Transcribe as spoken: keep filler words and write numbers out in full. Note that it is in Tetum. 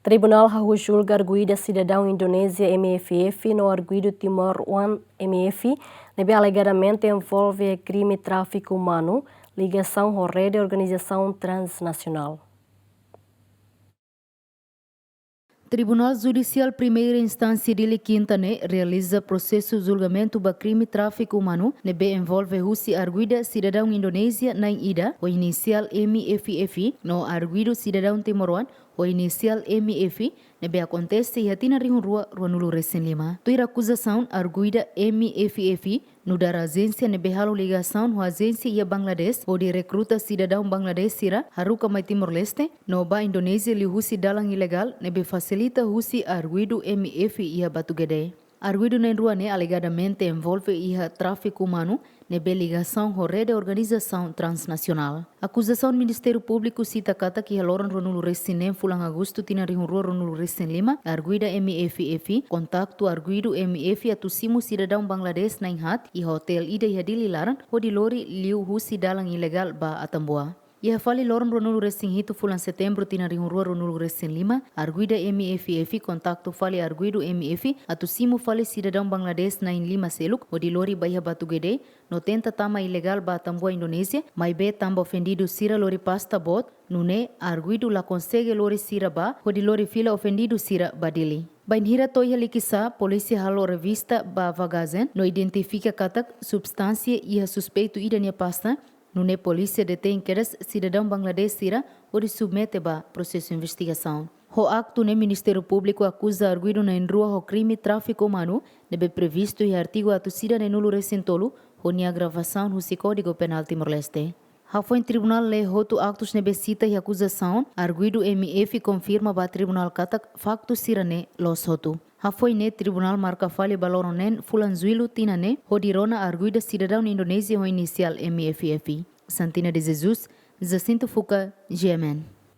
Tribunál hahú julga arguida sidadaun Indonézia M F F no arguidu timoroan M F ne'ebé alegadamente envolve iha krime tráfiku umanu, ligasaun ho rede organizasaun transnasionál. Tribunál Judisiál Primeira Instánsia Dili Kinta ne'e realiza prosesu julgamentu ba krime tráfiku umanu ne'ebé envolve husi arguida sidadaun Indonézia na'in ida ho inisiál M F F no arguidu sidadaun timoroan ho inisiál M F ne'ebé akontese iha tinan rihun rua ruanulu resin lima. Tuir akuzasaun, arguida M F F nu'udar ajénsia ne'ebé halo ligasaun ho ajénsia iha Bangladesh hodi rekruta sidadaun Bangladesh sira haruka mai Timor-Leste no ba Indonézia liuhusi dalan ilegál ne'ebé fasilita husi arguidu M F iha Batugede. Arguidu na'in rua ne'e alegadamente envolve iha tráfiku umanu ne'ebé ligasaun ho rede organizasaun transnasionál. Akuzasaun Ministériu Públiku sita katak iha loron ruanulu resin neen fulan Agostu tinan rihun rua ruanulu resin lima, arguida M F F kontaktu arguidu M F atu simu sidadaun Bangladesh na'in haat iha otél ida iha Dili laran hodi lori liuhusi dalan ilegál ba Atambua. Iha fali loron ruanulu resin hitu fulan Setembru tinan rihun rua ruanulu resin lima, arguida M F F kontaktu fali arguidu M F atu simu fali sidadaun Bangladesh na'in lima seluk hodi lori ba iha Batugede no tenta tama ilegál ba Atambua Indonézia, maibé tanba ofendidu sira lori pasta boot, nune'e arguidu la konsege lori sira ba hodi lori fila ofendidu sira ba Dili. Bainhira to'o iha Likisá, polísia halo revista ba bagajen no identifika katak substánsia iha suspeitu ida nia pasta, nune'e polísia detein kedas sidadaun Bangladesh sira hodi submete ba prosesu investigasaun. Ho aktu ne'e Ministériu Públiku akuza arguidu na'in rua ho krime tráfiku umanu ne'ebé previstu iha artigu atus ida neenulu resin tolu ho nia agravasaun husi Kódigu Penál Timor-Leste. Hafoin tribunál lee hotu aktus ne'ebé sita iha akuzasaun, arguidu M F konfirma ba tribunál katak faktu sira-ne'e loos hotu. Hafoin ne'e tribunál marka fali ba loron neen fulan Jullu tinan ne'e hodi rona arguida sidadaun Indonézia ho inisiál M F F. Santina de Jesus, Jacinto Fuca, G M N.